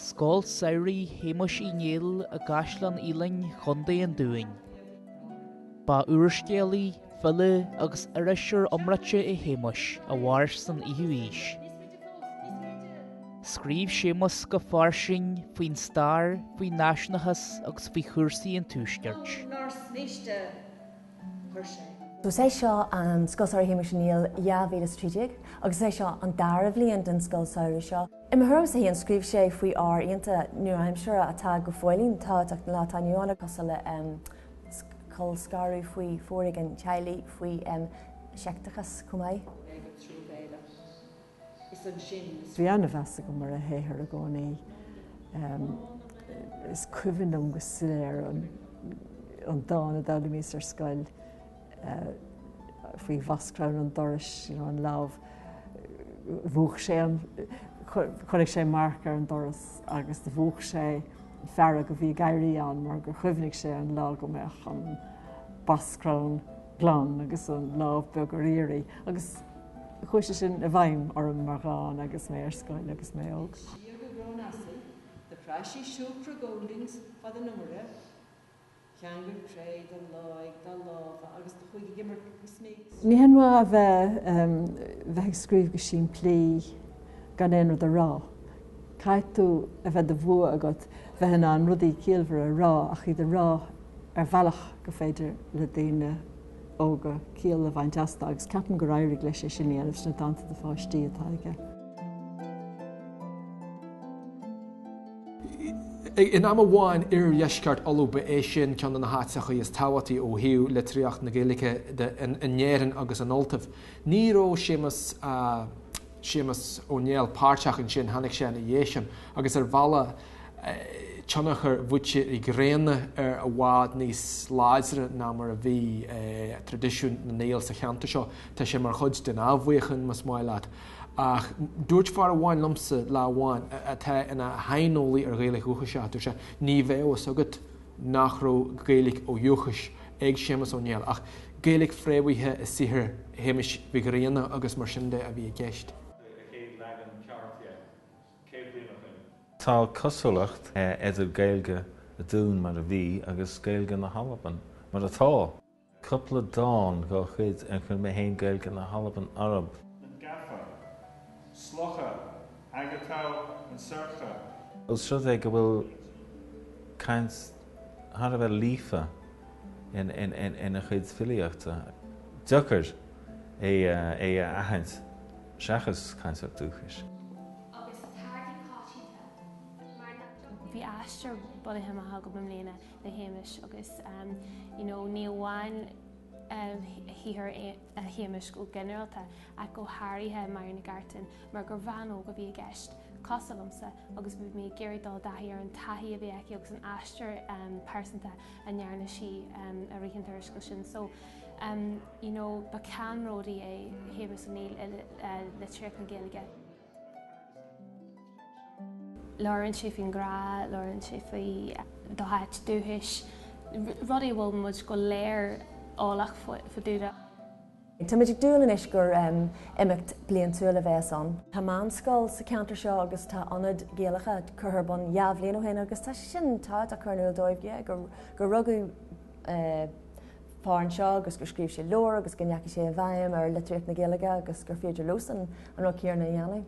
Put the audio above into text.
Scoil Samhraidh Shéamuis Uí Néill i gCaisleán Uidhilín, Chontae an Dúin. Ba úrscéalaí, file agus iriseoir iomráite é Séamus a mhair san fhichiú haois. Scríobh Séamus go fairsing faoin stair, faoin náisiúnachas agus faoi chúrsaí an Tuaiscirt. Is é seo an Scoil Samhraidh Shéamuis Uí Néill 2013 agus is é seo an dara bhliain den Scoil Samhraidh seo. I mo thuairimse féin, scríobh sé faoi ábhair iontach nua-aimseartha atá go fóillín tábhachtach don lá atá inniu ann, cosúil le colscaradh, faoi foréigean teaghlaigh, faoi sheicteachas chomh maith. Bhí an-mheas agam ar a shaothar i gcónaí. Is cuimhin liom go soiléir an dán a d'fhoghlaimíos ar scoil. faoi bhascrann an dorais, you know, an lámh, mhúch sé an, chonaic sé marc ar an doras agus do mhúch sé an fearg a bhí ag éirí ann mar gur chuimhnigh sé an lá go mbeadh an bascrann glan agus an lámh beag ar iarraidh agus chuaigh sé sin i bhfeidhm orm mar dhán agus mé ar scoil agus mé óg. Siar go Srón Asail, do phreab sí siúcra Goldings fad an iomaire. Cheangail cré dá láig dá lámha agus do chuaigh ag imirt go smior. Ní haon mhaith a bheith bheith ag scríobh go simplí gan aon rud a rá. Caithfidh tú a bheith de bhua agat bheith in ann rudaí ciallmhara a rá ach iad a rá ar bhealach gur féidir le daoine óga ciall a bhaint astu agus ceapaim gur éirigh leis é sin a dhéanamh sna dánta do pháistí atá aige. In am amháin, iardheisceart Uladh, ba é sin ceann de na háiteacha is tábhachtaí ó thaobh litríocht na Gaeilge de in Éirinn agus in Ultaibh. Ní raibh Séamus Séamus Ó Néill páirteach ansin, tháinig sé ina dhiaidh sin, agus ar bhealach tionchar Mhuintir Uí Ghrianna air i bhfad níos láidre ná mar a bhí traidisiún na nGael sa cheantar seo. Tá sé mar chuid den athbheochan, más maith leat. Ach dúirt fear amháin liomsa lá amháin, atá ina shaineolaí ar Ghaeilge dhúchasach, dúirt sé, ní bheadh fhios agat nach raibh Gaeilge ó dhúchas ag Séamus Ó Néill, ach Gaeilge fréamhaithe i saothar Shéamuis Mhic Ghrianna agus mar sin de a bhí i gceist. Tá cosúlacht idir Gaeilge an Dúin mar a bhí agus Gaeilge na hAlban mar atá. Cúpla dán dhá chuid ar chuir mé fhéin Gaeilge na hAlban orthu. An Gafa, Slocha, Agatau an Sorcha. Ós rud é go bhfuil caint thar a bheith líofa ina chuid filíochta, deacair é a aithint seachas cainteoir dúchais. Agus táirgí coitianta mar nach dtiocfaidh. Bhí aistear bunaithe amach agam i mbliana. le Shéamais agus you know ní amháin shaothar Shéamais go ginearálta ach go háirithe Máire Nic Artáin mar gur bhean óg a bhí i gceist cosúil liomsa agus bhí mé ag iarraidh dul i dtaithí ar an taithí a bhí aici agus an aistear pearsanta a ndearna sí i rith an t-úrscéil sin. So you know ba ceannródaí é Séamus Ó Néill i litríocht na Gaeilge. Labhrann sé faoin ghrá, labhrann sé faoi do háit dúchais, rudaí a bhfuil muid go léir eolach fá dtaobh de. Táimid ag dúil anois gur imeacht bliantúil a bheas ann. Tá meánscoil sa cheantar seo agus tá ionad Gaelacha curtha ar bun dhá bhliain ó shin agus tá sé sin tábhachtach cur in iúl dóibh yeah, gur gur rugadh fear anseo agus gur scríobh sé leabhar agus go ndeachaigh sé i bhfeidhm ar litríocht na Gaeilge agus gur féidir leosan an rud céanna a dhéanamh.